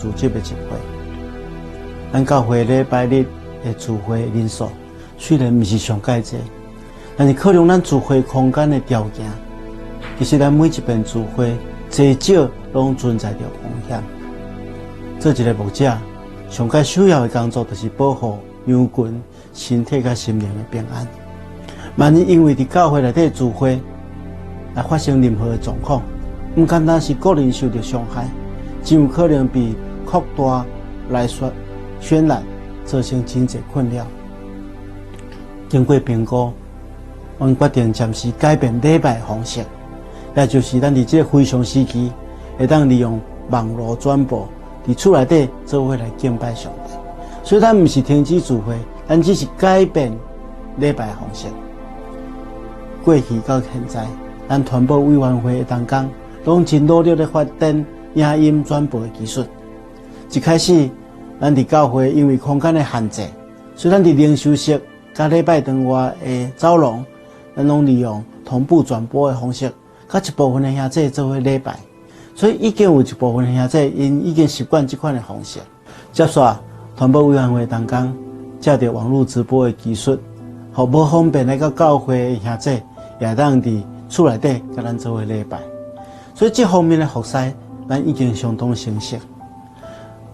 組織的集會。咱教會禮拜日的聚會人數雖然毋是上蓋濟，但是考量咱聚會空間的條件，其實咱每一遍聚會濟少攏存在著風險。做一個牧者，上蓋首要的工作就是保護羊群身體佮心靈的平安。萬一因為佇教會內底聚會來發生任何的狀況，毋單單是個人受著傷害，真有可能被擴大來說渲染，造成真濟困擾。經過評估，阮決定暫時改變禮拜方式，也就是咱佇這個非常時期，會當利用網路轉播，佇厝內底做伙來敬拜上帝。所以，咱毋是停止聚會，咱只是改變禮拜方式。過去到現在，咱傳播委員會的同工，攏真努力咧發展影音轉播的技術。一開始，咱佇教會因為空間的限制，所以咱佇靈修室佮禮拜堂外的走廊，咱攏利用同步轉播的方式，佮一部分的兄弟做伙禮拜。所以已經有一部分的兄弟，𪜶已經習慣這款的方式。接續，傳播委員會同工藉著網路直播的技術，予無方便來到教會的兄弟，也會當佇厝內底佮咱做伙禮拜。所以這方面的服事，咱已經相當成熟。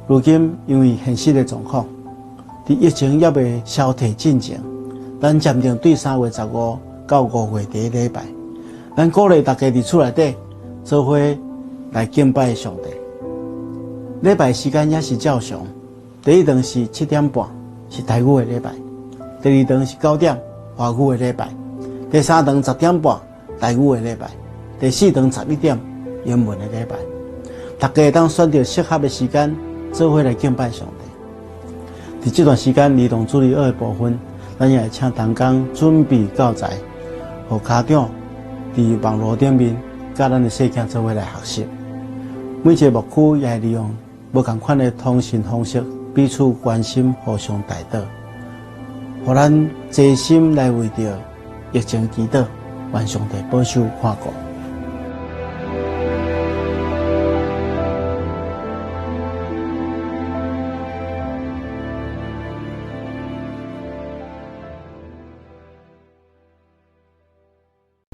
如今因為現實的狀況，佇疫情猶未消退進前，咱暫定對3月15到5月底禮拜，咱鼓勵大家佇厝內底做伙來敬拜上帝。禮拜時間也是照常，第一堂是7點半，是台語的禮拜；第二堂是9點，華語的禮拜；第三堂10點半，台語的禮拜；第四堂11點，英文的禮拜。大家會當選擇適合的時間，做伙來敬拜上帝。佇這段時間，兒童主日學的部分，咱也會請同工準備教材，予家長佇網路頂面，佮咱的細囝做伙來學習。每一個牧區也會利用無仝款的通訊方式，彼此關心，互相代禱，予咱齊心來為著疫情祈禱，願上帝保守看顧。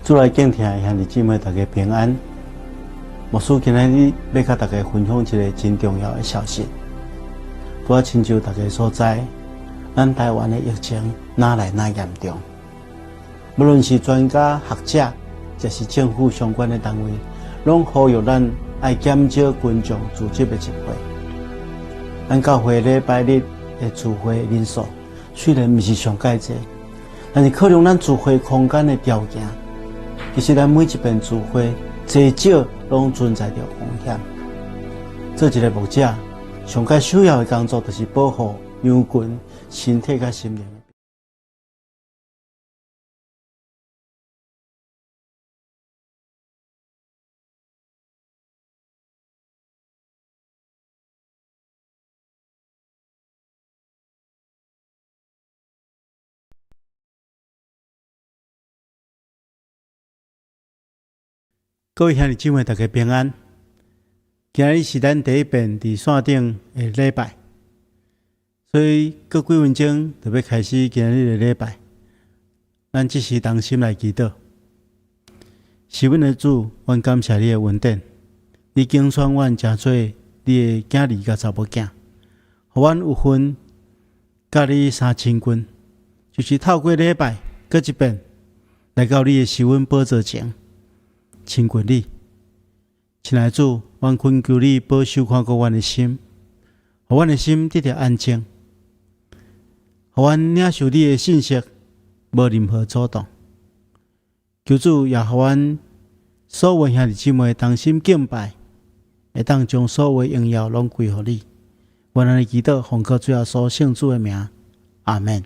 主內敬聽的兄弟姊妹，大家平安。牧師今仔日欲佮大家分享一个真重要的消息。拄仔親像大家所知，咱台灣的疫情愈來愈嚴重。無論是專家學者，抑是政府相關的單位，攏呼籲咱愛減少群眾聚集的集會。咱教會禮拜日的聚會人數雖然毋是上蓋濟，但是考量咱聚會空間的條件，其實咱每一遍聚會濟少攏存在著風險。做一個牧者，上蓋首要的工作就是保護羊群身體佮心靈。各位兄弟姊妹，大家平安。今日是咱第一遍佇線頂的禮拜，所以過幾分鐘就欲開始今日的禮拜。咱這時同心來祈禱。是阮的主，阮感謝你的恩典，你揀選阮成做你的囝兒佮查某囝，予阮有份佮你相親近，就是透過禮拜閣一遍來到你的施恩寶座前。親近你，親愛的主，阮懇求你保守看顧阮的心，予阮的心得著安靜，予阮領受你的信息，無任何阻擋。求主也予阮所有兄弟姊妹同心敬拜，會當將所有榮耀攏歸予你。阮按呢祈禱，奉靠主耶穌聖子的名，阿們。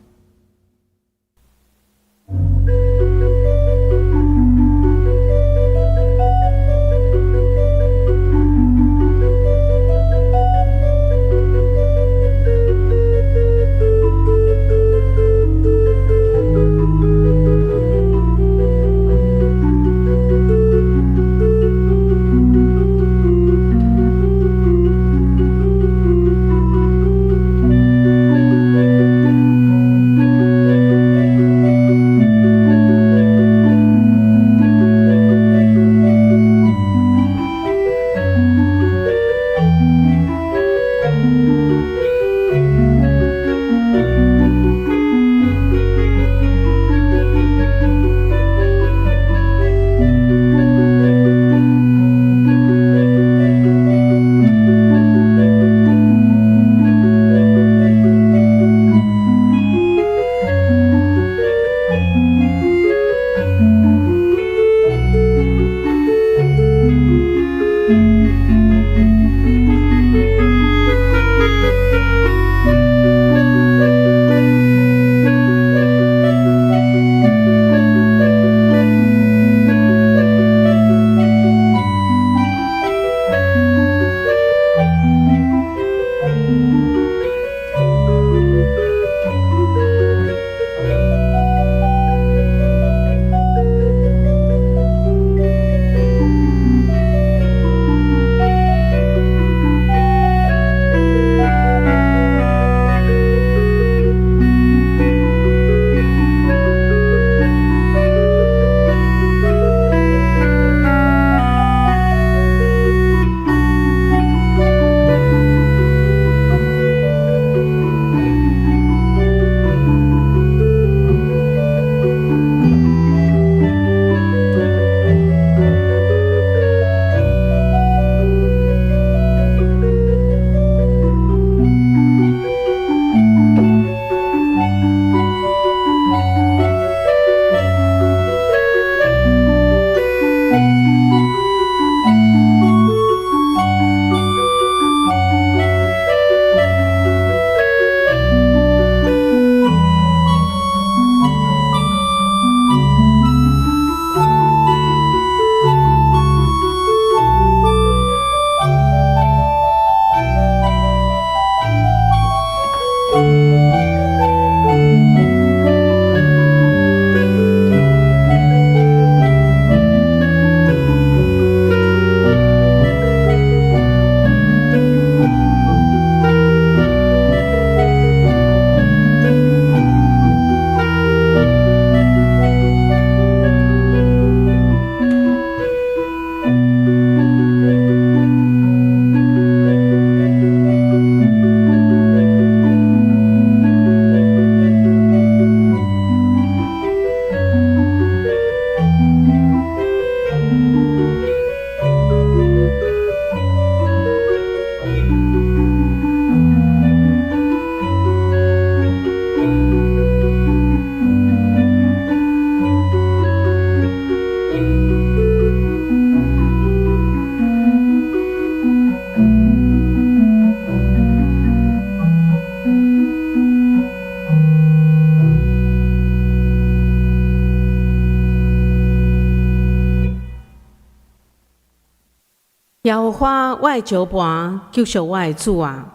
華，我的石磐，救贖我的主啊！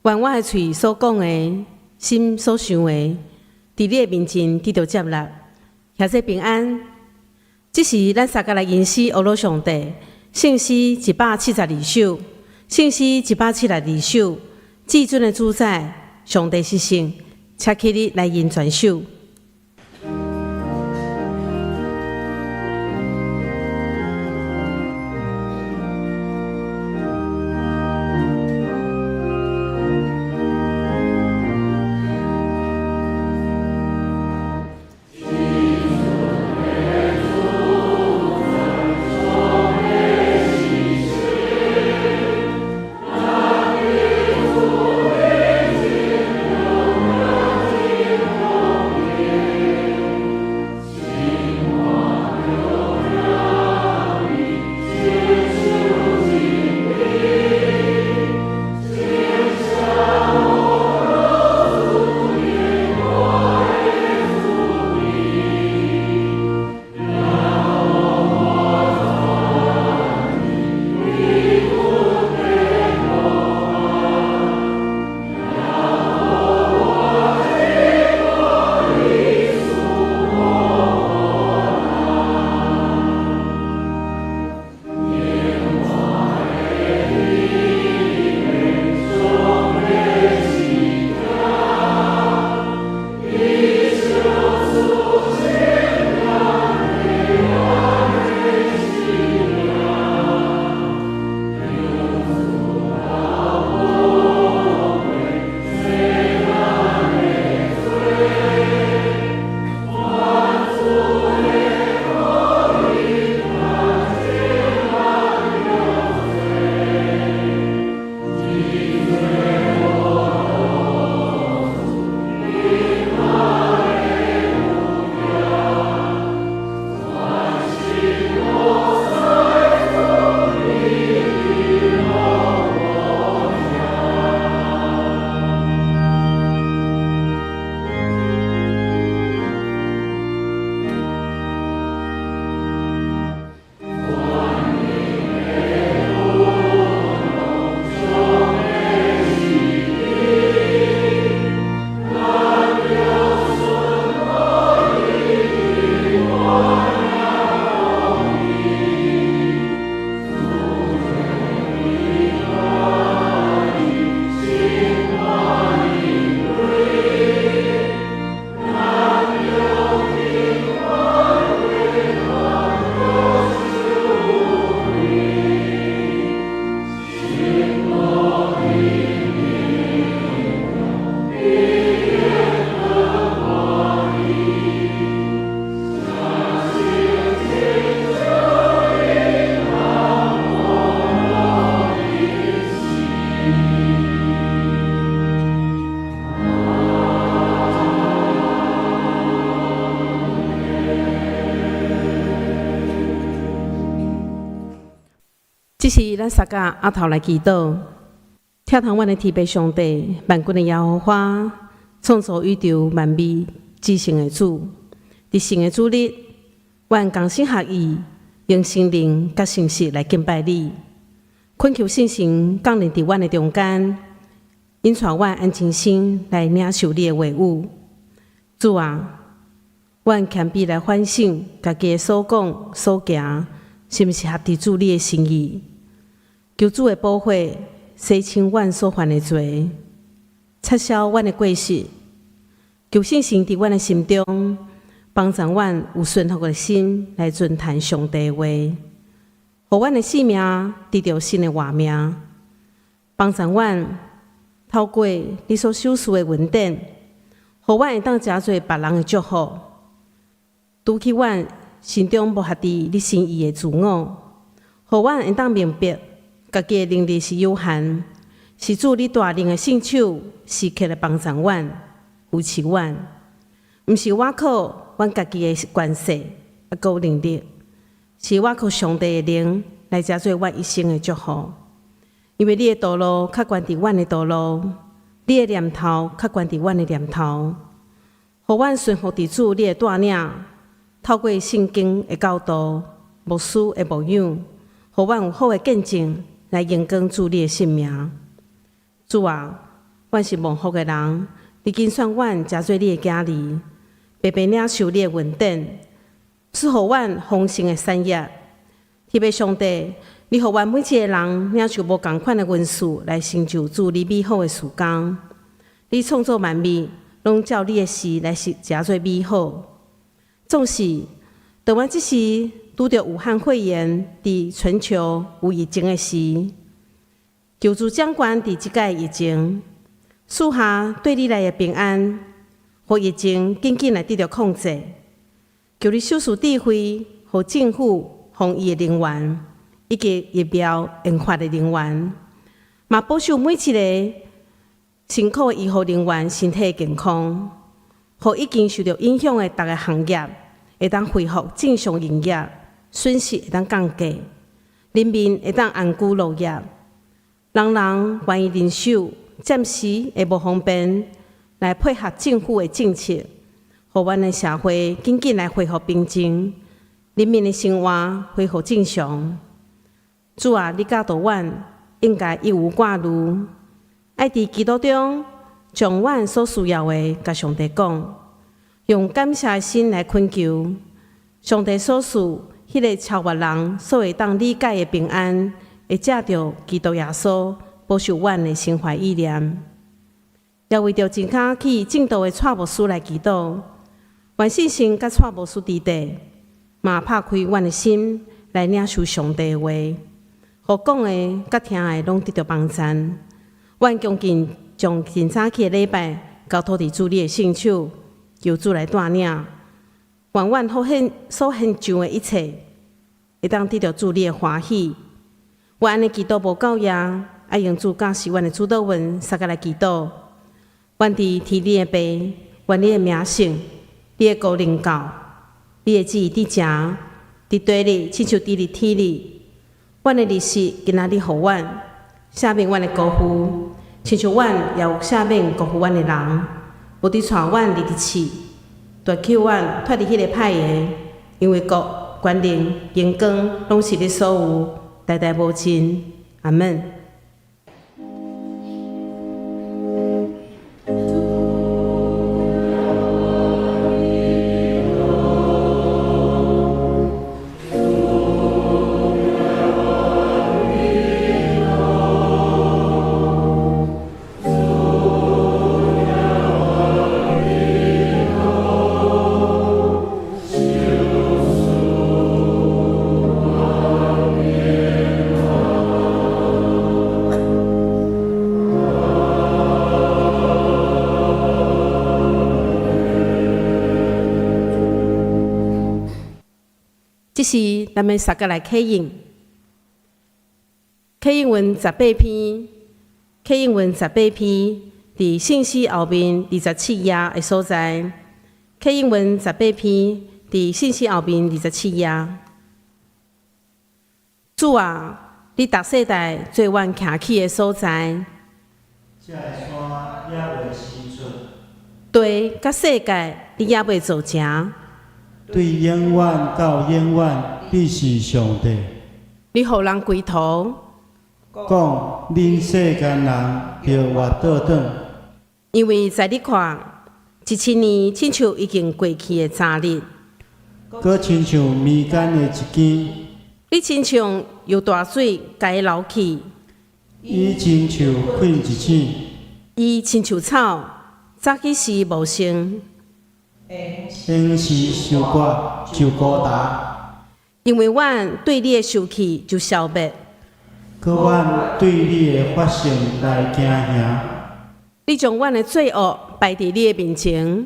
願我的喙所講的，心所想的，佇你的面前得著接納，兄姊平安。這時，咱三個來吟詩阿羅上帝，聖詩172首，聖詩172首，至尊的主宰，上帝是聖，請起立來吟全首。這時，咱三个阿頭來祈禱，拆堂阮的天父上帝，萬軍的耶和華，創造宇宙萬物至聖的主。佇聖的主日，阮同心合意，用心靈佮誠實來敬拜你，懇求聖神降臨佇阮的中間，引帶阮按真心來領受你的話語。主啊，阮謙卑來反省家己的所講所行，是毋是合佇主你的心意？求主的寶血洗清阮所犯的罪，擦消阮的過失。求聖神佇阮的心中，幫助阮有順服的心來遵行上帝的話，予阮的性命得著新的活命。幫助阮透過你所賞賜的恩典，予阮會當成做別人的祝福，除去阮心中無合佇你心意的自我，予阮會當明白家己的能力是有限，是主你大能的聖手時刻來幫助阮、扶持阮，毋是倚靠阮家己的權勢抑閣有能力，是倚靠上帝的靈來成做阮一生的祝福。因為你的道路較懸佇阮的道路，你的念頭較懸佇阮的念頭，予阮順服佇主你的帶領，透過聖經的教導、牧師的牧養，予阮有好的見證，來榮光主你的聖名。主啊，阮是蒙福的人，你揀選阮成做你的囝兒，白白領受你的恩典，賜予阮豐盛的產業。天父上帝，你予阮每一个人領受無仝款的恩賜，來成就主你美好的事工。你創造萬物，攏照你的時來是成做美好。總是當阮這時拄著武漢肺炎佇全球有疫情的時，求主掌管佇這擺疫情，賜下對你來的平安，予疫情緊緊來得著控制。求你賞賜智慧，予政府防疫的人員以及疫苗研發的人員，嘛保守每一个辛苦的醫護人員身體健康，予已經受著影響的逐个行業會當恢復正常營業，損失會當降低，人民會當安居樂業，人人願意忍受暫時的無方便，來配合政府的政策，予阮的社會緊緊來恢復平靜，人民的生活恢復正常。主啊，你教導阮應該一無掛慮，愛佇祈禱中將阮所需要的共上帝講，用感謝的心來懇求。上帝所賜彼个超越人所會當理解的平安，會藉著基督耶穌保守阮的心懷意念。也為著真跤去證道的蔡牧師來祈禱，願聖神佮蔡牧師佇底，嘛拍開阮的心來領受上帝的話，予講的佮聽的攏得著幫贊。阮恭敬將真早起的禮拜交託佇主你的聖手，求主來帶領，願阮所獻所獻上的一切，會當得著主你的歡喜。阮按呢祈禱無夠額，愛用主教示阮的主禱文，相共來祈禱。願佇天頂的父，願你的名聖，你的國臨到，你的旨意佇前，佇地裡親像佇咧天裡。阮的日食今仔日予阮，赦免阮的辜負，親像阮也有赦免辜負阮的人，無得帶阮入去試，但救阮脫離彼个歹的，因為國、權能、榮光，攏是你所有，代代無盡。阿門。這時，咱欲相共來啟應，啟應文十八篇，啟應文十八篇，佇聖詩後面27頁的所在。啟應文十八篇，佇聖詩後面27頁。主啊，你逐世代做阮徛起的所在。這个山猶未生出。地佮世界，你猶未造成。對永遠到永遠，你是上帝。你予人歸途。講，恁世間人著活倒轉。因為在你看，1000年親像已經過去的昨日。閣親像暝間的一更。你親像用大水共伊撈去。伊親像睏一醒。伊親像草，早起時無生。下時受割就枯焦。因為阮對你的受氣就消滅。閣阮對你的法性來驚嚇。你將阮的罪惡擺佇你的面前。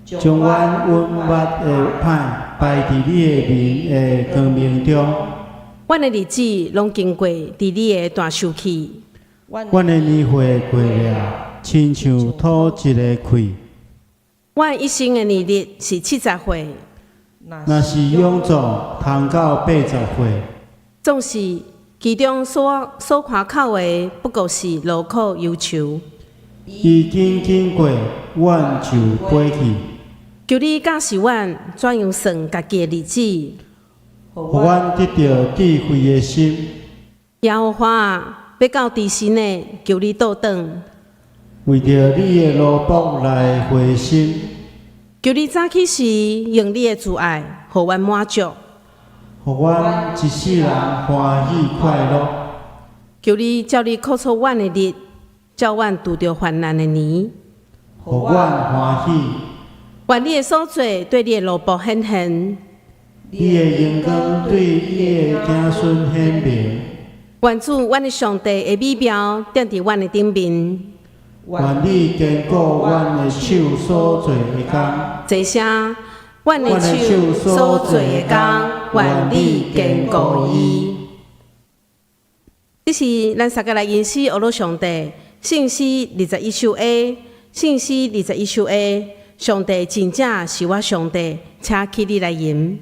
將阮隱密的歹擺佇你的面的光明中。阮的日子攏經過佇你的大受氣。阮的年歲過了，親像吐一个氣。阮一生的年日是70歲。若是勇壯，通到80歲。總是其中所所誇口的，不過是勞苦憂愁。伊僅經過，阮就飛去。求你教示阮怎樣算家己的日子，予阮得著智慧的心。耶和華啊，欲到佇時呢？求你倒轉。為著你的奴僕來回心。求你早起時用你的慈愛，予阮滿足。予阮一世人歡喜快樂。求你照你苦楚阮的日，照阮拄著患難的年，予阮歡喜。願你的所做對你的奴僕顯現。你的榮光對伊的子孫顯明。願主，阮的上帝的美妙踮佇阮的頂面。願你堅固阮的手所做的工。齊聲，阮的手所做的工，願你堅固伊。這是咱三個來吟詩學上帝，聖詩21首 A，聖詩21首 A，上帝真正是我上帝，請起立來吟。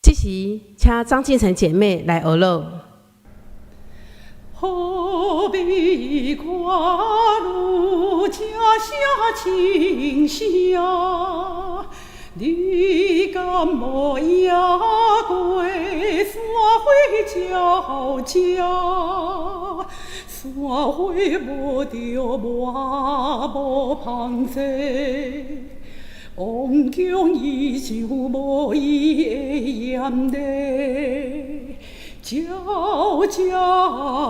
這時，請張進成姐妹來學樂。何必看汝這寫情寫？你敢無野過山花鳥食？山花無著滿無芳澤。王宮伊就無伊的艷麗，鳥食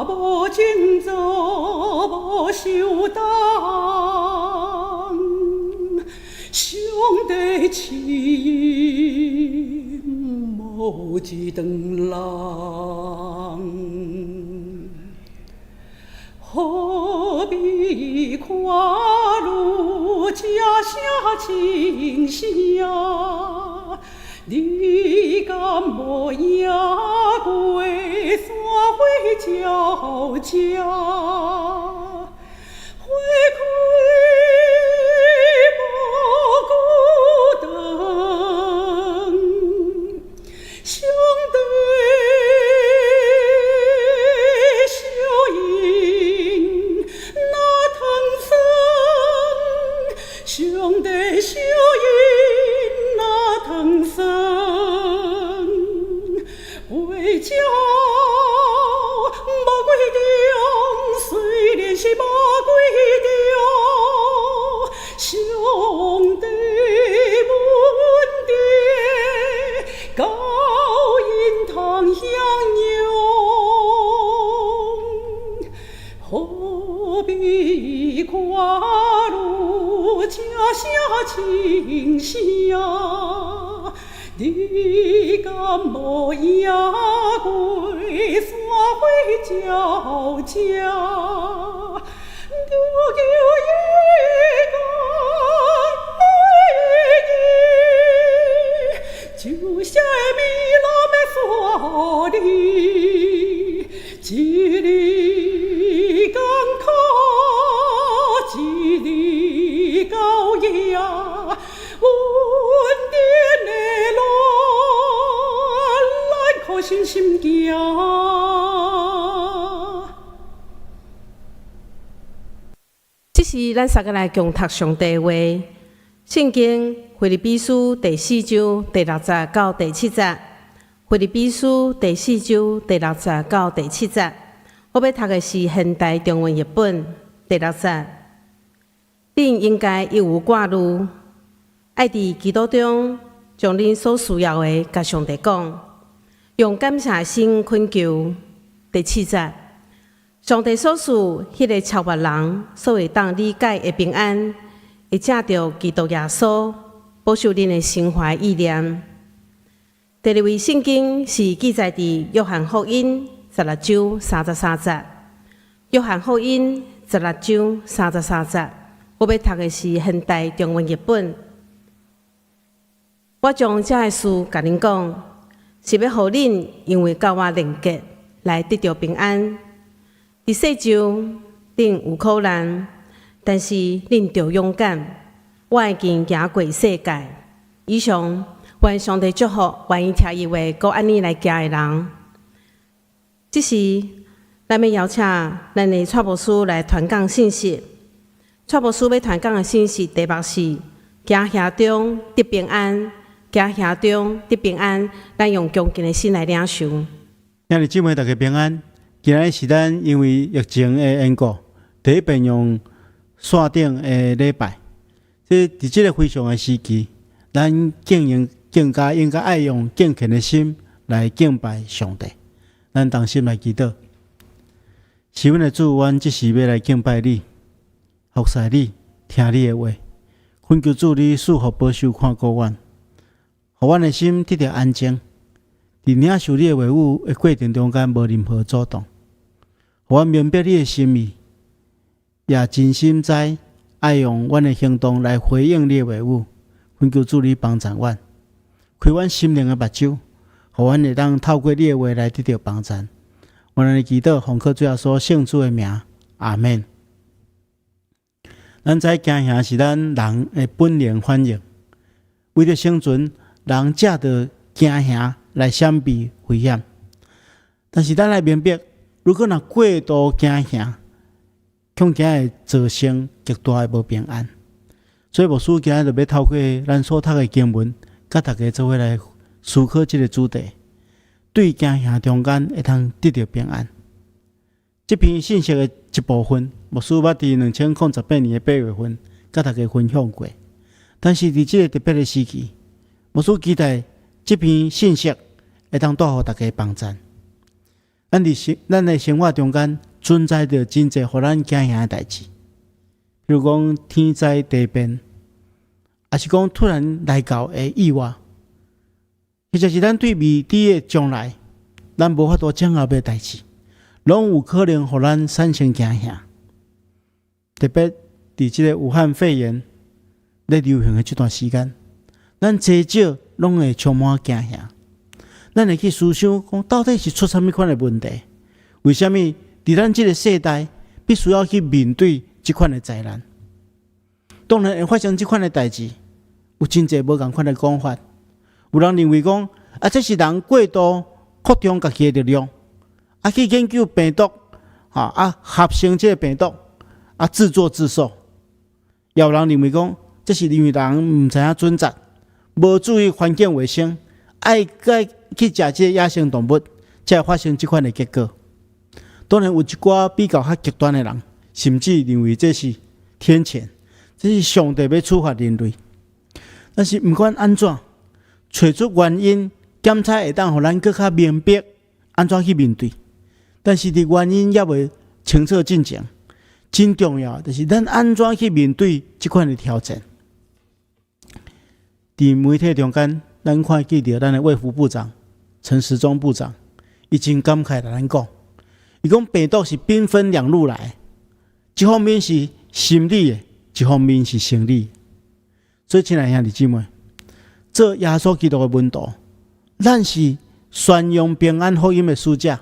無種做無受當，上帝賜無一頓人。何必看汝這寫情寫？你敢無野過山花鳥食？花開無孤單，上帝相應那唐僧，上帝相應那唐僧，為鳥無過我愈聲聲清聲，你敢無贏過山火鳥隻？求求一個字，就寫美老的山裡，一日艱苦，一日高雅，穩定的路，咱可信心行。這是咱三个來共讀上帝話，聖經腓立比書第四章第六節到第七節。腓立比書第四章第六節到第七節，我欲讀的是現代中文譯本第六節。恁應該一無掛慮，愛佇基督中將恁所需要的共上帝講，用感謝的心懇求。第七節。上帝所賜彼个超越人所會當理解的平安，會藉著基督耶穌保守恁的心懷意念。第二位聖經是記載佇約翰福音十六章三十三節。約翰福音十六章三十三節，我欲讀的是現代中文譯本。我將這个事共恁講，是欲予恁因為佮我連結來得著平安。佇世上，恁有苦難，但是恁著勇敢。我已經贏過世界。以上，願上帝祝福願意聽伊話，閣按呢來行的人。這時，咱欲邀請咱的蔡牧師來傳講信息。蔡牧師欲傳講的信息題目是：驚嚇中得平安，驚嚇中得平安。咱用恭敬的心來領受。兄弟姊妹，大家平安。今仔日是咱因為疫情的緣故，第一遍用線頂的禮拜。這佇這个非常的時期，咱更應更加應該愛用敬虔的心來敬拜上帝。咱同心來祈禱。是阮的主，阮這時欲來敬拜你，服侍你，聽你的話。懇求主你賜福保守看顧阮，予阮的心得著安靜。佇領受你的話語的過程中間，無任何阻擋。予阮明白你的心意，也真心知愛用阮的行動來回應你的話語。懇求主你幫助阮，開阮心靈的目睭，予阮會當透過你的話來得著幫助。阮按呢祈禱，奉靠主耶穌聖子的名，阿們。咱知驚嚇是咱人的本能反應，為著生存，人藉著驚嚇來閃避危險。但是咱愛明白，如果若過度驚嚇，恐驚會造成極大的無平安。所以牧師今仔日就欲透過咱所讀的經文，佮大家做伙來思考這个主題：對驚嚇中間會通得著平安。這篇信息的一部分，牧師捌佇2018年的8月份，佮大家分享過。但是佇這个特別的時期，牧師期待這篇信息會當帶予大家幫助。咱的生活中間存在著真濟予咱驚嚇的代誌，比如講天災地變，抑是講突然來到的意外，或者是咱對未知的將來，咱無法度掌握的代誌，攏有可能予咱產生驚嚇。特別佇這个武漢肺炎咧流行的這段時間，咱濟少攏會充滿驚嚇。咱會去思想講，到底是出啥物款的問題？為啥物佇咱這个世代必須要去面對這款的災難？當然會發生這款的代誌，有真濟無仝款的講法。有人認為講，啊，這是人過度擴張家己的力量，啊，去研究病毒，啊，合成這个病毒，啊，自作自受。也有人認為講，這是因為人毋知影準則，無注意環境衛生，愛該去食這个野生動物，才會發生這款的結果。當然有一寡比較較極端的人，甚至認為這是天譴，這是上帝欲處罰人類。但是毋管按怎，揣出原因，檢查會當予咱閣較明白按怎去面對。但是佇原因猶未清楚進前，真重要，就是咱按怎去面對這款的挑戰。佇媒體中間，咱看見著咱的衛福部長陳時中部長，伊真感慨來咱講，伊講病毒是兵分兩路來，一方面是心理的，一方面是生理。所以，親愛兄弟姊妹，做耶穌基督的門徒，咱是宣揚平安福音的使者。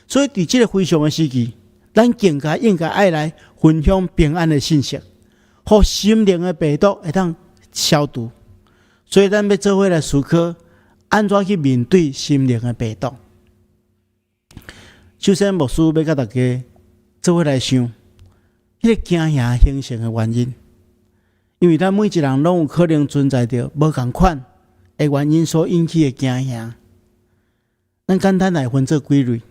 所以，佇這個非常的時期，咱更加應該愛來分享平安的信息，予心靈的病毒會當消除。所以，咱欲做伙來思考，按怎去面對心靈的病毒。首先，牧師欲佮大家做伙來想，彼個驚嚇形成的原因。因為咱每一個人攏有可能存在著無仝款的原因所引起的驚嚇。咱簡單來分做幾類。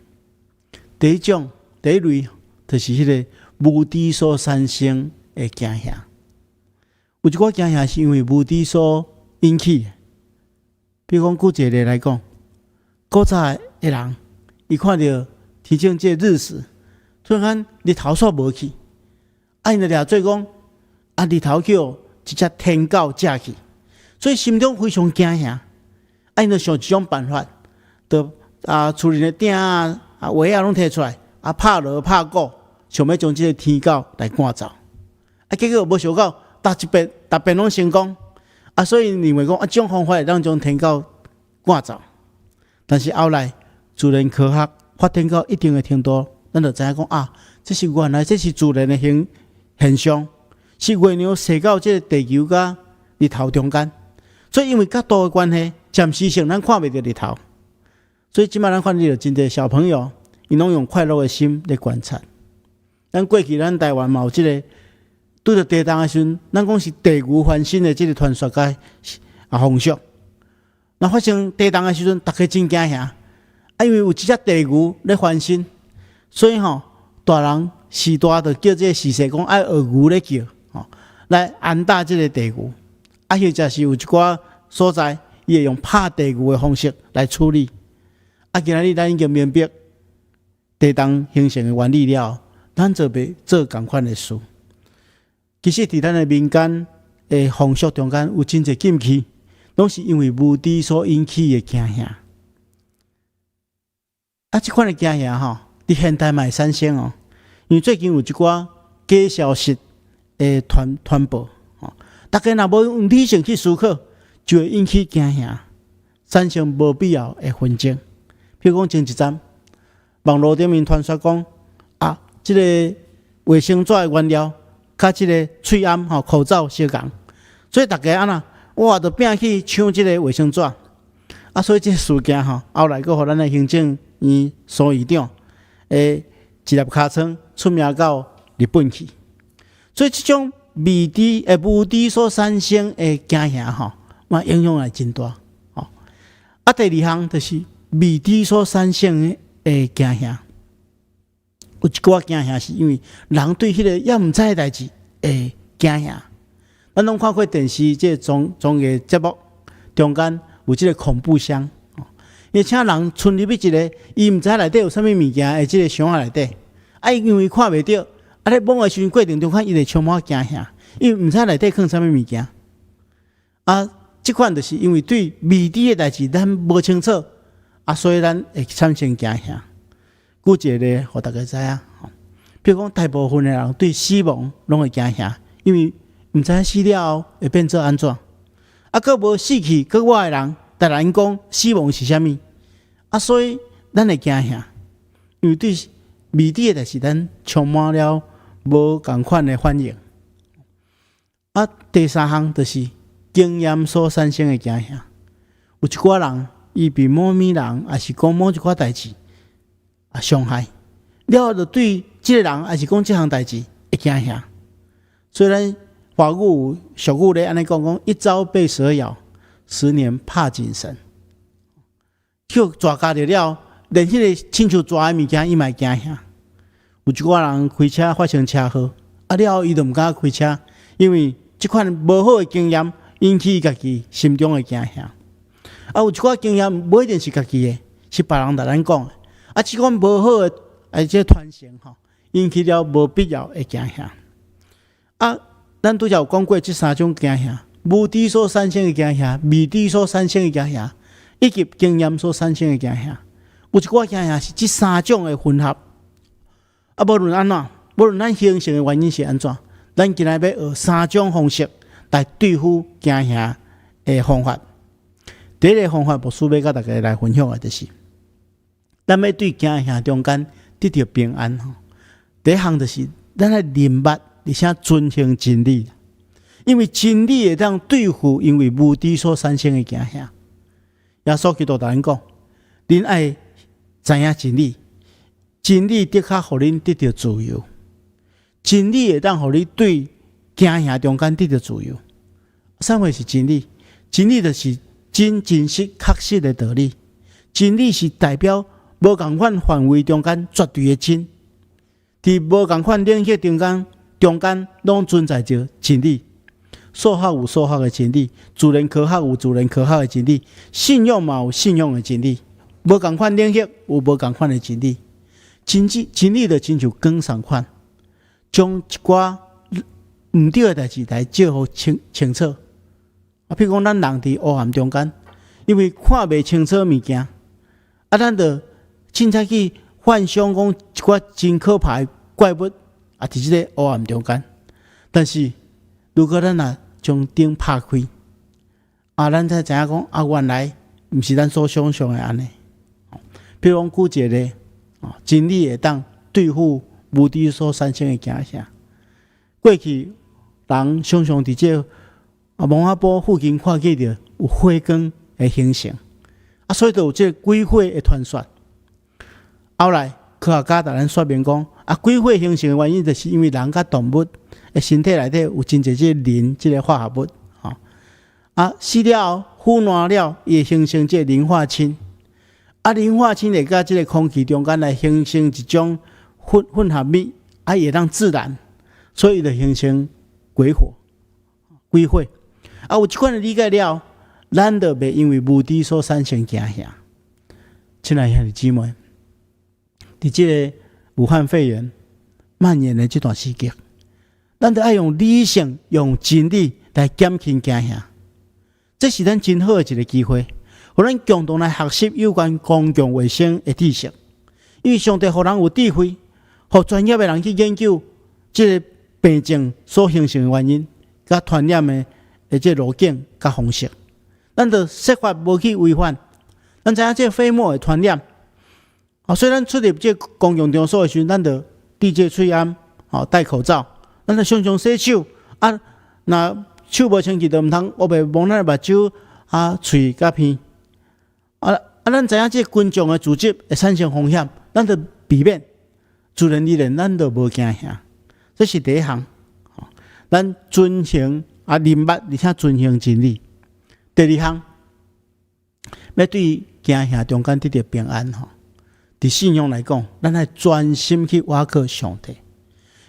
第一種，第一類就是彼個無知所產生的驚嚇。有一寡驚嚇是因為無知所引起的。比如講，舉一個例來講，古早的人，伊看著天頂這個日食，突然間日頭煞無去，啊，𪜶就掠做講，啊，日頭去予一隻天狗食去，所以心中非常驚嚇，啊，𪜶就想一種辦法，就啊，厝裡的鼎啊、啊鞋仔攏提出來，啊，拍鑼拍鼓，想欲將這個天狗來趕走，啊，結果無想到，逐一遍，逐遍攏成功，啊，所以認為講啊，這種方法會當將天狗趕走，但是後來自然科學發展到一定的程度，咱就知影講啊，這是原來這是自然的現象，是月亮射到這個地球佮日頭中間，所以因為角度的關係，暫時性咱看袂著日頭。所以這擺咱看著真濟小朋友，𪜶攏用快樂的心咧觀察。咱過去咱台灣嘛有這個拄著地動的時陣，咱講是地牛翻身的這個傳說佮啊風俗。若發生地動的時陣，逐家真驚嚇，啊，因為有一隻地牛咧翻身，所以吼大人序大就叫這個序細講愛學牛咧叫，吼來安打這個地牛。啊，或者是有一寡所在，伊會用拍地牛的方式來處理。啊，今仔日咱已經明白地動形成的原理了，咱就欲做仝款的事。其實，佇咱的民間的風俗中間，有真濟禁忌，攏是因為無知所引起的驚嚇。啊，這款的驚嚇吼，佇現代嘛會產生哦。因為最近有一寡假消息的傳播，吼，大家若無用理性去思考，就會引起驚嚇，產生無必要的紛爭。譬如講，前一陣網路頂面傳說講，啊，這個衛生紙的原料，佮這個喙罨吼口罩相仝，所以逐家按怎，哇，就拼去搶這個衛生紙。啊，所以這個事件吼，後來閣予咱的行政院蘇院長的一粒尻川出名到日本去。所以這種未知的無知所產生的驚嚇吼，嘛影響也真大。吼，啊，第二項就是未知所產生的驚嚇。有一寡驚嚇是因為人對彼個猶毋知的代誌會驚嚇。咱攏看過電視這個綜藝節目中間有這個恐怖箱，伊請人衝入去一個伊毋知內底有啥物物件的這個箱仔內底，啊，伊因為看袂著，啊咧摸的時陣過程中間伊會充滿驚嚇，因為毋知內底囥啥物物件。啊，這款就是因為對未知的代誌咱無清楚，啊，所以咱會產生驚嚇。舉一個例，予大家知影，比如講，大部分的人對死亡攏會驚嚇，因為毋知影死了後會變做按怎。啊，閣無死去閣活的人，逐人講死亡是啥物？啊，所以咱會驚嚇，因為對未知的代誌，咱充滿了無仝款的反應。啊，第三項就是經驗所產生的驚嚇。有一寡人，伊被某物人，抑是講某一寡代誌啊傷害，了後就對這個人，抑是講這項代誌會驚嚇。雖然華語俗語咧按呢講講，一朝被蛇咬，十年怕井繩。去跩咬著了，連彼個親像蛇的物件，伊嘛會驚嚇。有一寡人開車發生車禍，啊了後伊就毋敢開車，因為這款無好的經驗引起伊家己心中的驚嚇。啊，有一寡經驗無一定是家己的，是別人共咱講的。啊，這款無好的啊，這個傳承吼，引起了無必要的驚嚇。啊，咱拄才有講過這三種驚嚇：無知所產生的驚嚇、未知所產生的驚嚇，以及經驗所產生的驚嚇。有一寡驚嚇是這三種的混合。啊，無論按怎，無論咱形成的原因是按怎，咱今仔欲學三種方式來對付驚嚇的方法。第一个方法，牧師欲佮大家來分享的，就是，咱欲對驚嚇中間得著平安吼。第一項就是，咱愛認捌，而且遵行真理，因為真理會當對付因為無知所產生的驚嚇。耶穌基督共咱講，恁愛知影真理，真理的確予恁得著自由。真理會當予你對驚嚇中間得著自由。啥物是真理？真理就是真真實確實的道理。真理是代表無仝款範圍中間絕對的真，佇無仝款領域中間，中間攏存在著真理。數學有數學的真理，自然科學有自然科學的真理，信仰嘛有信仰的真理。無仝款領域有無仝款的真理。真理真理就親像光仝款，將一寡毋對的代誌來照予清清楚。啊，譬如講，咱人佇黑暗中間，因為看袂清楚物件，啊，咱就凊彩去幻想講一寡真可怕的怪物啊，佇這个黑暗中間。但是，如果咱若將燈拍開，啊，咱才知影講啊，原來毋是咱所想象的按呢。譬如講，舉一个例，真理會當對付無知所產生的驚嚇。過去人常常佇這个蒙阿波附近看見著有火光的形成，啊，所以就有這个鬼火的傳說。後來科學家共咱說明講，啊，鬼火形成的原因，就是因為人佮動物的身體內底有真濟這个磷這个化合物，吼，啊，死了後腐爛了，伊會形成這个磷化氫，啊，磷化氫會佮這个空氣中間來形成一種混合物，啊，會當自燃，所以就形成鬼火、鬼火。啊，有這款的理解了，咱就袂因為無知所產生驚嚇。親愛兄弟姊妹，佇這个武漢肺炎蔓延的這段時間，咱著愛用理性、用真理來減輕驚嚇。這是咱真好的一个機會，予咱共同來學習有關公共衛生的知識。因為上帝予人有智慧，予專業的人去研究這个病症所形成的原因，佮傳染的這个路徑佮方式，咱著設法無去違反。咱知影這个飛沫會傳染，啊，所以咱出入這个公共場所的時陣，咱著戴這个喙罨，吼，戴口罩，咱著常常洗手。啊，若手無清潔，就毋通烏白摸咱的目睭、啊，喙佮鼻。啊啊，咱知影這个群眾的組織會產生風險，咱著避免。自然而然，咱就無驚嚇。這是第一項，咱遵行啊，認捌而且遵行真理。第二項，欲對驚嚇中間得著平安吼。佇信仰來講，咱愛專心去倚靠上帝，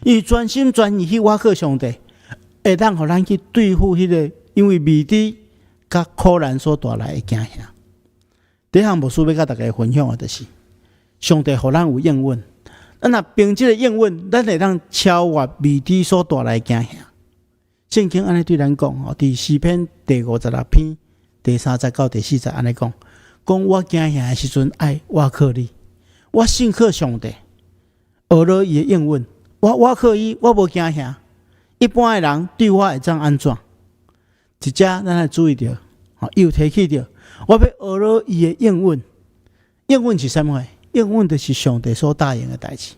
因為專心專意去倚靠上帝，會當予咱去對付彼个因為未知佮苦難所帶來的驚嚇。第一項牧師欲佮大家分享的，就是上帝予咱有應允，咱若憑這个應允，咱會當超越未知所帶來的驚嚇。聖經按呢對咱講吼，佇詩篇第56篇第三節到第四節按呢講，講我驚嚇的時陣愛倚靠你，我信靠上帝，學了伊的應允，我倚靠伊，我無驚嚇。一般的人對我會當按怎？佇遮咱愛注意著，吼，伊有提起著，我欲學了伊的應允。應允是啥物？應允就是上帝所答應的代誌。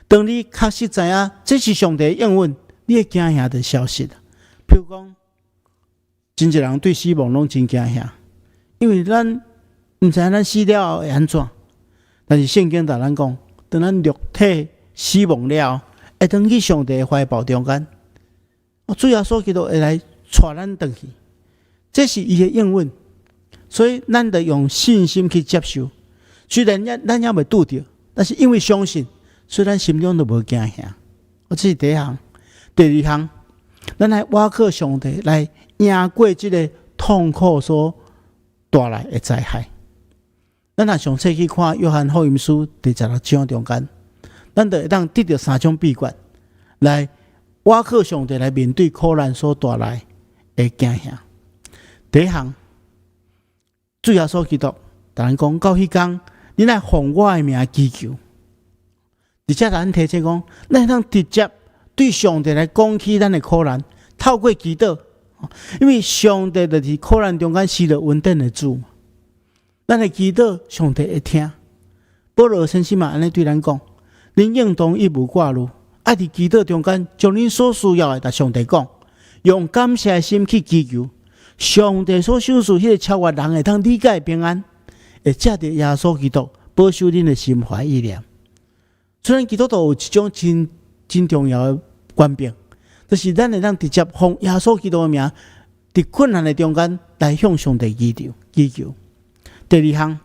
當你確實知影這是上帝的應允，你的驚嚇就消失。譬如講，真濟人對死亡攏真驚嚇，因為咱毋知影咱死了後會按怎。但是聖經共咱講，當咱肉體死亡了後，會轉去上帝的懷抱中間，主耶穌基督會來帶咱轉去，這是伊的應允，所以咱得用信心去接受。雖然咱猶未拄著，但是因為相信，所以咱心中就無驚嚇。這是第一項，第二項，咱來倚靠上帝來贏過這个痛苦所帶來的災害。咱若詳細去看約翰福音書第16章中間，咱就會當得著三種秘訣，來倚靠上帝來面對苦難所帶來的驚嚇。第一項，主耶穌基督共咱講，到彼工，恁愛奉我的名祈求。而且咱提醒講，咱會當直接對上帝來講起咱的苦難，透過祈禱，因為上帝就是苦難中間施予恩典的主。咱的祈禱，上帝會聽。保羅先生嘛按呢對咱講：恁應當一無掛慮，愛佇祈禱中間將恁所需要的共上帝講，用感謝的心去祈求。上帝所賞賜彼个超越人會當理解的平安，會藉著耶穌基督保守恁的心懷意念。雖然基督徒有一種真真重要的權柄，就是咱會當直接奉耶穌基督的名，佇困難的中間來向上帝祈求祈求。第二項，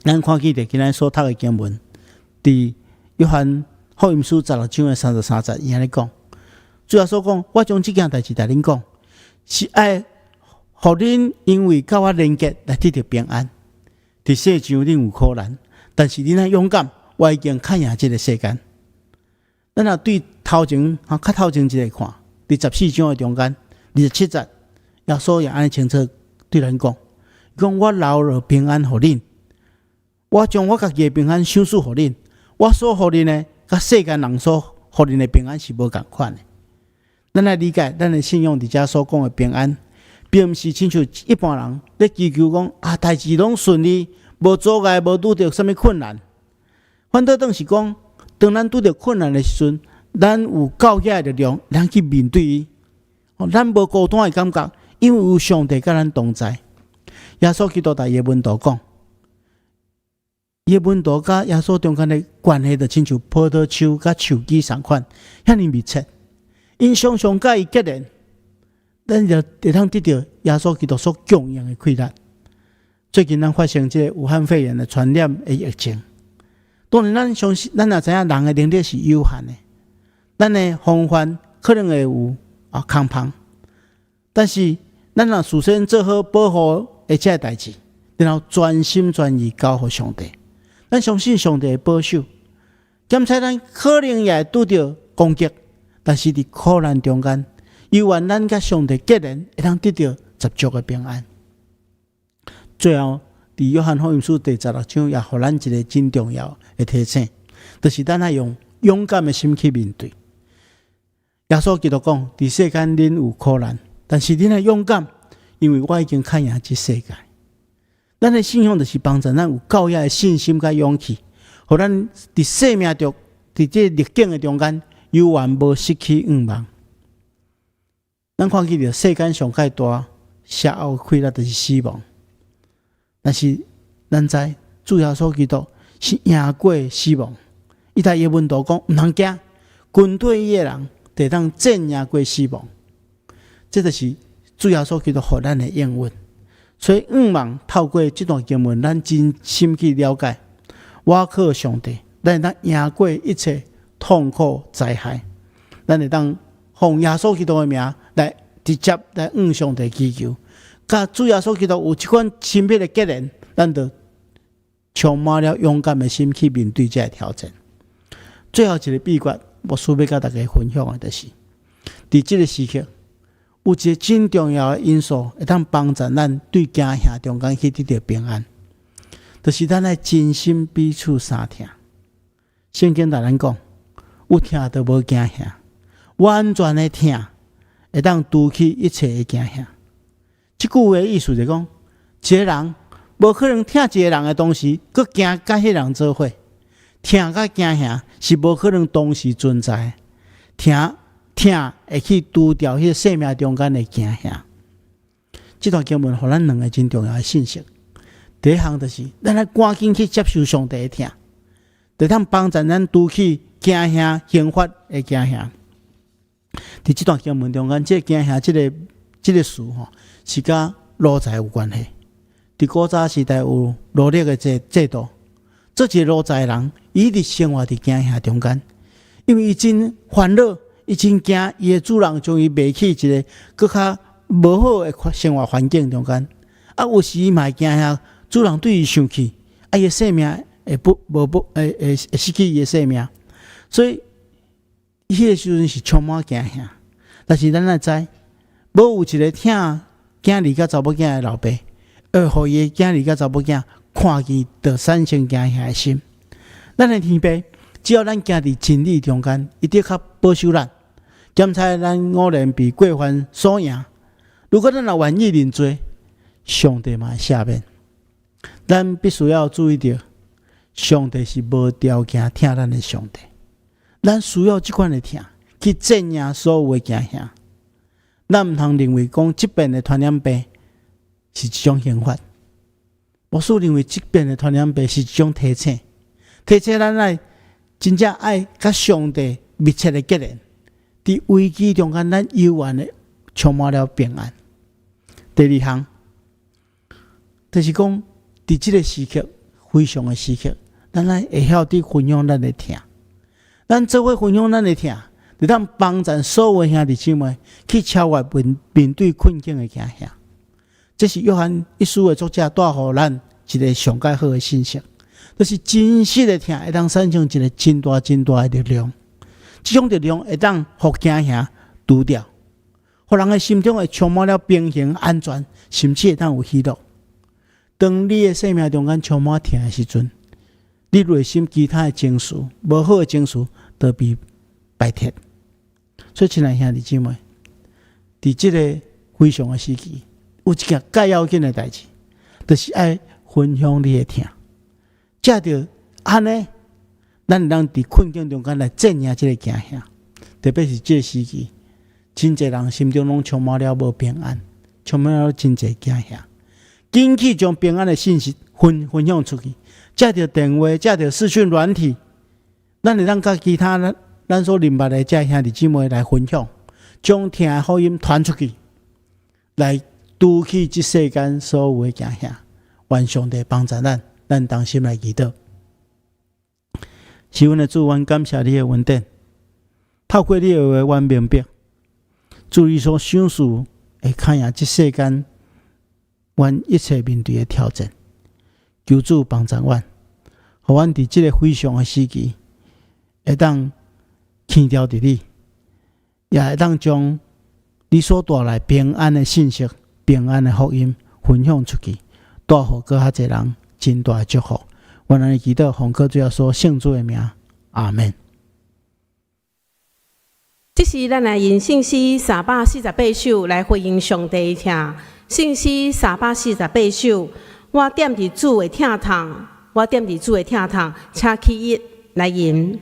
咱看見著今仔所讀的經文，佇約翰福音書16章的33節，伊按呢講，主耶穌講：我將這件代誌共恁講，是愛予恁因為佮我連結來得著平安。佇世上恁有苦難，但是恁愛勇敢，我已經較贏這个世間。咱若對頭前，哈，較頭前一个看，佇14章的中間，27節，耶穌也按呢清楚對咱講，講我留了平安予恁，我將我家己的平安賞賜予恁，我所予恁的，佮世間人所予恁的平安是無仝款的。咱來理解，咱的信仰佇遮所講的平安，並毋是親像一般人咧祈求講啊，代誌攏順利，無阻礙，無拄著啥物困難。反倒轉是講，當咱拄著困難的時陣，咱有夠額的力量，咱去面對伊。咱無孤單的感覺，因為有上帝佮咱同在。耶穌基督共伊的門徒講，伊的門徒佮耶穌中間的關係，就親像葡萄樹佮樹枝仝款，遐爾密切。𪜶常常佮伊結連，咱就會當得著耶穌基督所供應的氣力。最近咱發生這个武漢肺炎的傳染的疫情，當然咱相信，咱也知影人的能力是有限的，咱的防範可能會有啊空縫，但是咱若事先做好保護的這个代誌，然後全心全意交予上帝，咱相信上帝會保守。檢測咱可能也會拄著攻擊，但是佇苦難中間，猶原咱佮上帝結連，會當得著十足的平安。最後，佇約翰福音書第16章也予咱一个真重要的提醒，就是咱愛用勇敢的心去面對。耶穌基督講：佇世間恁有苦難，但是恁愛勇敢，因為我已經較贏這世界。咱的信仰就是幫助咱有夠額的信心佮勇氣，予咱佇生命中，佇這逆境的中間，猶原無失去向望。咱看見著世間上蓋大邪惡氣力就是死亡，但是咱知主耶穌基督是贏過死亡。伊共伊門徒講，毋通驚，跟隨伊的人會當戰贏過死亡。這就是主耶穌基督予咱的應允。所以，向望透過這段經文，咱真深去了解，倚靠上帝，咱會當贏過一切痛苦災害。咱會當奉耶穌基督的名來直接來向上帝祈求，佮主耶穌基督有這款親密的結連，咱就充滿了勇敢的心去面對這个挑戰。最後一个秘訣，牧師欲佮大家分享的，就是佇這个時刻，有一个真重要的因素，會當幫助咱對驚嚇中間去得著平安，就是咱愛真心彼此相疼。聖經共咱講，有疼就無驚嚇，完全的疼會當除去一切的驚嚇。這句話的意思就是講，一个人無可能疼一个人的同時，閣驚佮彼人做伙。疼佮驚嚇是無可能同時存在。疼疼會去除掉彼个生命中間的驚嚇。這段經文予咱兩个真重要的信息。第一項就是，咱愛趕緊去接受上帝的疼，會當幫助咱除去驚嚇刑罰的驚嚇。佇這段經文中間，這个驚嚇這个詞吼，是佮奴才有關係。佇古早時代有奴隸的制度，做一个奴才的人，伊一直生活佇驚嚇中間，因為伊真煩惱，伊真驚伊的主人將伊賣去一个閣較無好的生活環境中間。啊，有時伊嘛會驚嚇主人對伊生氣，啊，伊的性命會不無不會會會失去伊的性命。所以，彼个時陣是充滿驚嚇。但是咱愛知，無有一個疼囝兒佮查某囝的老爸，會予伊的囝兒佮查某囝看見就產生驚嚇的心。咱的天父，只要咱行佇真理中間，伊的確保守咱，檢查咱偶然被過犯所贏。如果咱若願意認罪，上帝嘛會赦免。咱必須要注意著，上帝是無條件疼咱的上帝。咱需要這款的疼去戰贏所有的驚嚇。咱毋通認為講這遍的傳染病是一種刑罰。牧師認為這遍的傳染病是一種提醒，提醒咱愛真正愛佮上帝密切的結連。佇危機中間，咱猶原會充滿了平安。第二項，就是講佇這個時刻，非常的時刻，咱愛會曉得分享咱的疼，咱做伙分享咱的疼，會當幫助所有兄弟姊妹去超越面面對困境的驚嚇。這是約翰一書的作者帶予咱一個上蓋好的信息，就是真實的疼會當產生一個真大真大的力量。這種力量會當予驚嚇除掉，予人的心中會充滿了平衡、安全，甚至會當有喜樂。當你的生命中間充滿疼的時陣，你內心其他的情緒、無好的情緒都被排斥。所以，親愛兄弟姊妹，佇這個非常的時期，有一件蓋要緊的代誌，就是愛分享你的疼。藉著按呢，咱會當佇困境中間來戰贏這個驚嚇。特別是這個時期，真濟人心中攏充滿了無平安，充滿了真濟驚嚇。緊去將平安的信息分分享出去，藉著電話，藉著視訊軟體，咱會當佮其他咱咱所認捌的這兄弟姊妹來分享，將疼的福音傳出去，來除去這世間所有的驚嚇。願上帝幫助咱，咱同心來祈禱。是阮的主，阮感謝你的恩典，透過你的話，阮明白，主你所賞賜會堪贏這世間，阮一切面對的挑戰。求主幫助阮，予阮佇這個非常的時期，會當牽牢佇你，也會當將你所帶來平安的信息、平安的福音分享出去，帶予閣較濟人真大的祝福。阮按呢祈禱，奉靠主耶穌聖主的名，阿門。這時，咱來用聖詩348首來回應上帝疼。聖詩三百四十八首，我踮佇主的疼痛，我踮佇主的疼痛，請起立來吟。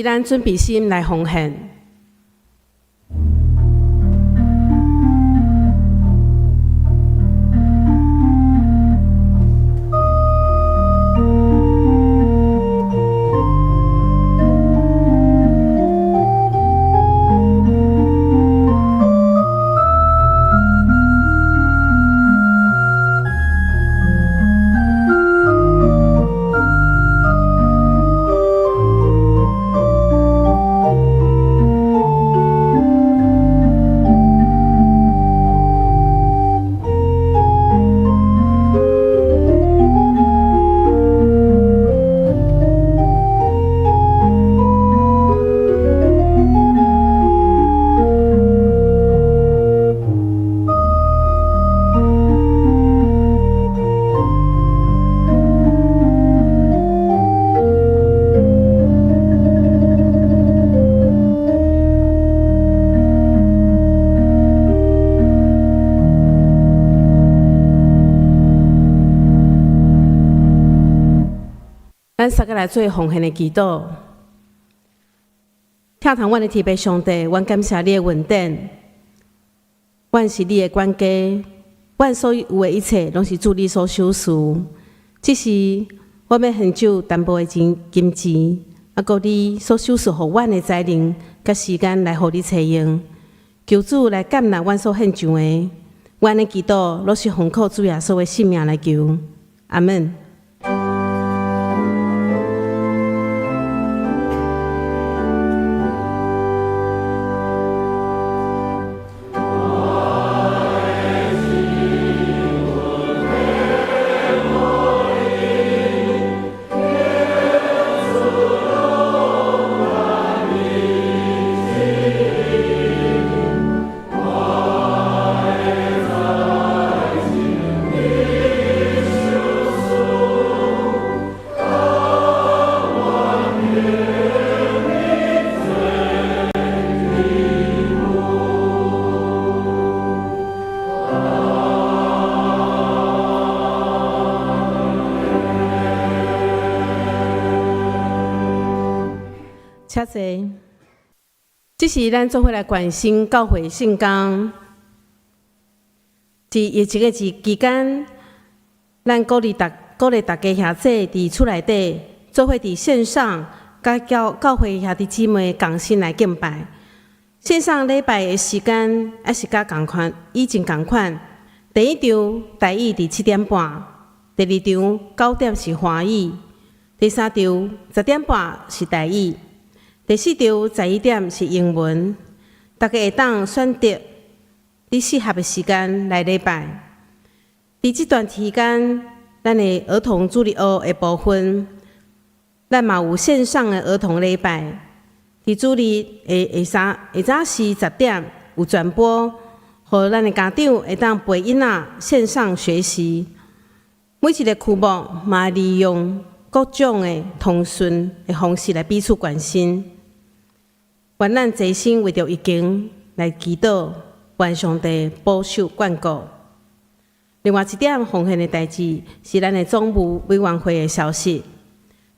這時咱準備心來奉獻。咱三个來做奉獻的祈禱。疼痛阮的天父上帝，阮感謝你的恩典，阮是你的管家，阮所有的一切攏是主你所賞賜。這時我欲獻上淡薄的錢金錢，啊，閣你所賞賜予阮的才能佮時間來予你揣用。求主來接納阮所獻上的，阮的祈禱攏是奉靠主耶穌的聖名來求。阿門。請坐。這是咱做伙來關心教會聖工。佇疫情的期間，咱鼓勵大家兄弟佇厝內底做伙佇線上，佮教會兄弟姊妹共心來敬拜。線上禮拜的時間猶是佮仝款，以前仝款。第一場台語佇7點半，第二場9點是華語，第三場10點半是台語。第四場11點是英文，大家會當選擇你適合的時間來禮拜。佇這段期間，咱的兒童主日學的部分，咱嘛有線上的兒童禮拜。佇主日的下早時10點有轉播，予咱的家長會當陪囡仔線上學習。每一個區牧嘛利用各種的通訊的方式來彼此關心。願咱齊心為著疫情來祈禱，願上帝保守眷顧。另外一點奉獻的代誌是咱的總務委員會的消息。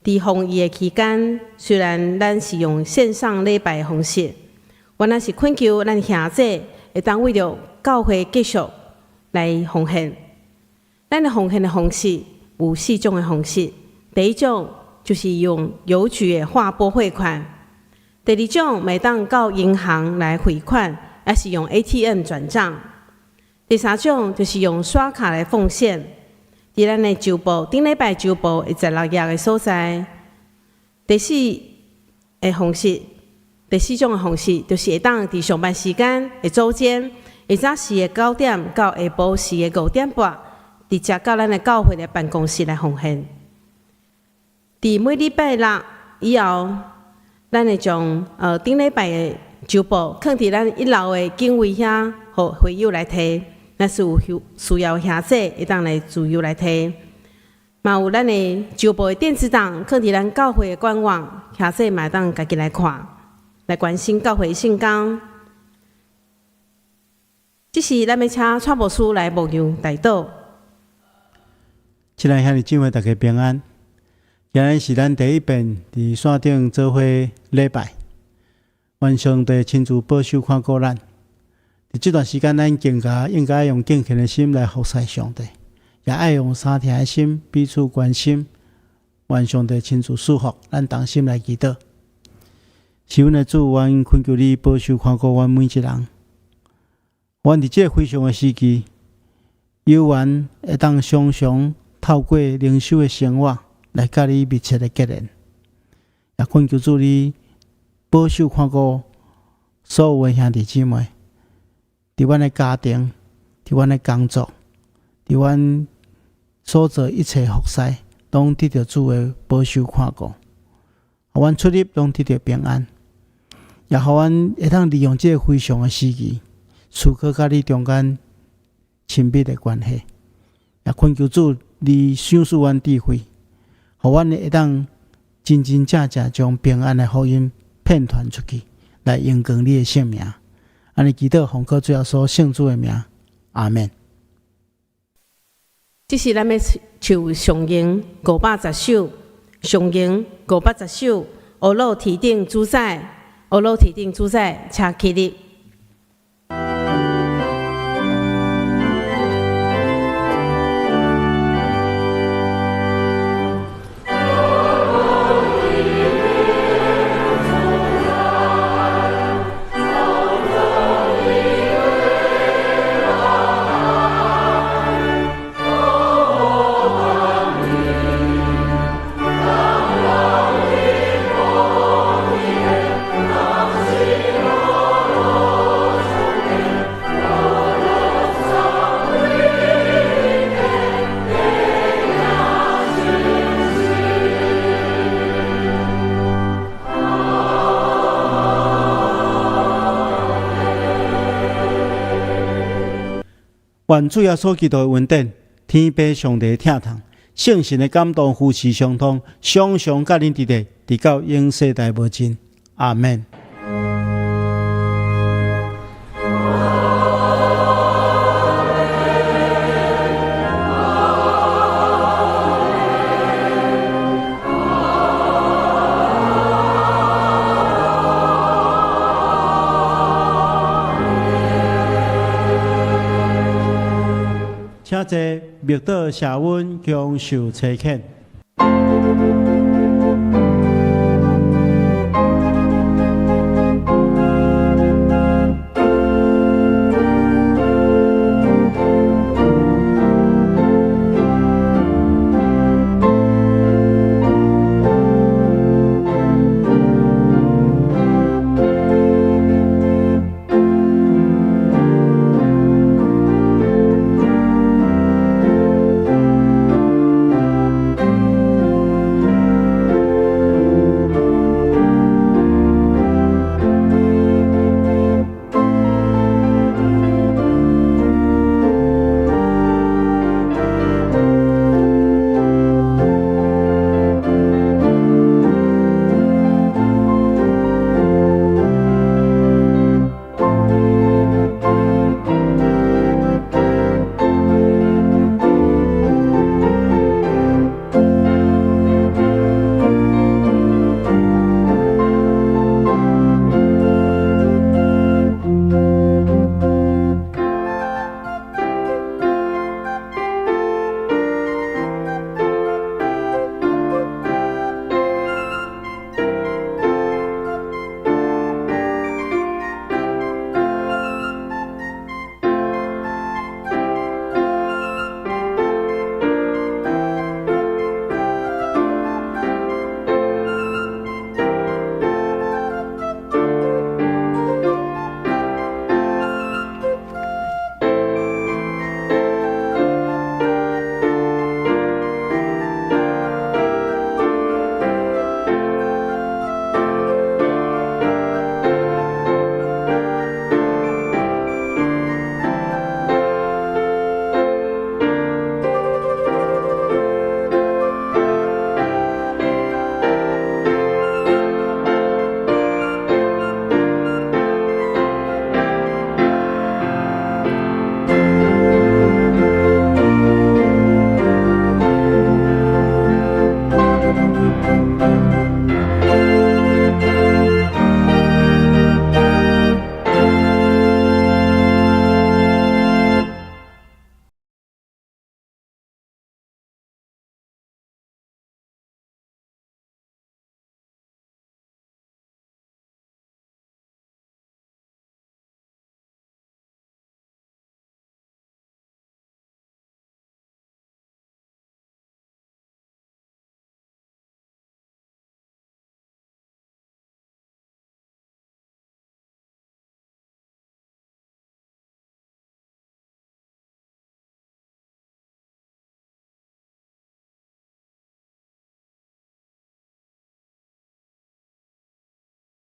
佇防疫的期間，雖然咱是用線上禮拜的方式，阮也是懇求咱兄弟會當為著教會繼續來奉獻。咱的奉獻的方式有四種的方式。第一種就是用郵局的劃撥匯款。第二種，會當到銀行來匯款，抑是用 ATM 轉帳。第三種就是用刷卡來奉獻，佇咱的週報，頂禮拜週報的16頁的所在。第四種的方式，就是會當佇上班時間的早間，下早時的9點到下晡時的5點半，直接到咱的教會的辦公室來奉獻。佇每禮拜六以後，咱會將頂禮拜的週報囥佇咱一樓的警衛遐，予會友來提。若是有需要兄弟，會當來自由來提。嘛有咱的週報的電子檔，囥佇咱教會的官網，兄弟嘛會當家己來看，來關心教會聖工。這時咱欲請蔡牧師來牧羊代禱。親愛兄弟姊妹，大家平安。今日是咱第一遍佇線頂做伙禮拜，願上帝親自保守看顧咱。佇這段時間，咱更加應該用敬虔的心來服侍上帝，也愛用相疼的心彼此關心。願上帝親自賜福，咱同心來祈禱。是阮的主，阮懇求你保守看顧阮每一人。阮佇這個非常的時期，有緣會當常常透過靈修的生活來佮你密切的結連。也懇求主你保守看顧所有的兄弟姊妹，佇阮的家庭，佇阮的工作，佇阮所做一切服侍，攏得著主的保守看顧，予阮出入攏得著平安，也予阮會當利用這個非常的時期，思考佮你中間親密的關係。也懇求主你賞賜阮智慧，予阮會當真真正正將平安的福音遍傳出去，來榮光你的聖名。按呢祈禱，奉靠主耶穌聖子的名，阿們。這是咱欲唱上經510首，上經510首，烏魯天頂主宰，烏魯天頂主宰，請起立。願主耶穌基督的恩典、天父上帝的疼痛、聖神的感動、扶持相通，常常佮恁佇咧，直到永世代無盡。阿們。請坐，默禱謝恩，享受差遣。